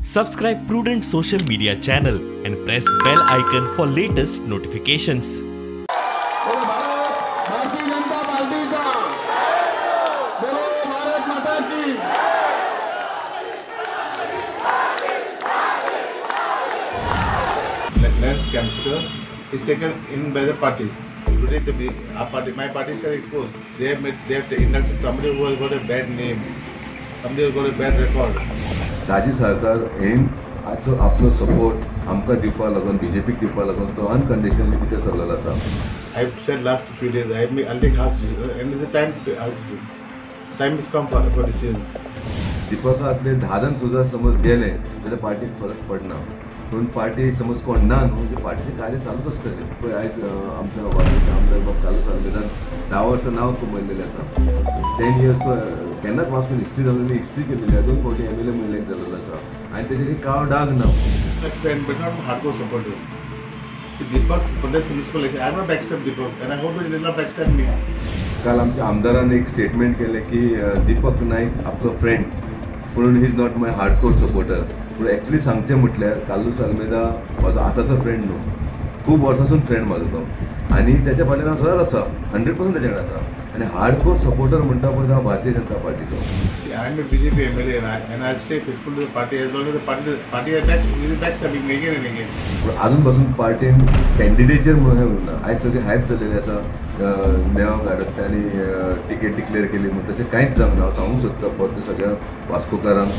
Subscribe Prudent Social Media channel and press bell icon for latest notifications. Bharatiya Janata पार्टीचा बोलो भारत माता की। Lance Kempster is taken in by the party. Today the our party, my party is exposed. They have inducted somebody who has got a bad name, somebody who has got a bad record. Rajiv Salkar हेण आजचो आपलो support आमकां दिवपाक लागून बीजेपीक दिवपाक लागून तो unconditionally भितर सरलेलो आसा. I have said last few days, I'll take half and it's a time time is come for decisions. दीपकांतले 10 जाण सुद्दां समज गेले जाल्यार पार्टीक फरक पडना, पूण पार्टी समज कोण ना न्हू म्हणजे पार्टीचें कार्य चालूच आसतलें. पळय आयज आमच्या वास्कोचे आमदार बाब कार्लूस आल्मेदान 10 वर्सां नांव कमयलेलें आसा. 10 इयर्स तो केन्नाच वास्कोन हिस्ट्री जाल्ली, हिस्ट्री केलेली आसा. 2 फावटी MLA म्हणून इलेक्ट जाल्लो आसा आनी तेजेर एक काळो डाग ना. Friend but not hardcore supporter. Deepak contest municipal election. I have not backstab Deepak and I hope he will not backstab me. काल आमच्या आमदारान एक स्टेटमेंट केलें की दीपक नायक आपलो फ्रेंड, पूण he is not my hardcore supporter. पूण एक्चुली सांगचें म्हटल्यार कार्लूस आल्मेदा म्हाजो आतांचो फ्रेंड न्हू, खूब वर्सांसून फ्रेंड म्हाजो तो आनी तेच्या फाटल्यान हांव सदांच आसा, 100% तेच्या कडेन आसा. आनी हार्डकोर सपोर्टर म्हणटा पळय तो हांव Bharatiya Janata पार्टीचो. I am a BJP MLA and I stay faithful to the party as long as the party is backstabbing me again and again. पूण आजून पासून पार्टीन कॅन्डिडेचर म्हणून हें उरना. आयज सगळें हायप जाल्लेलें आसा, नेवांक आडकट्यांनी टिकेट डिक्लेअर केली म्हणून, तशें कांयच जावंक ना. हांव सांगूंक सोदता परतें सगळ्या वास्कोकारांक.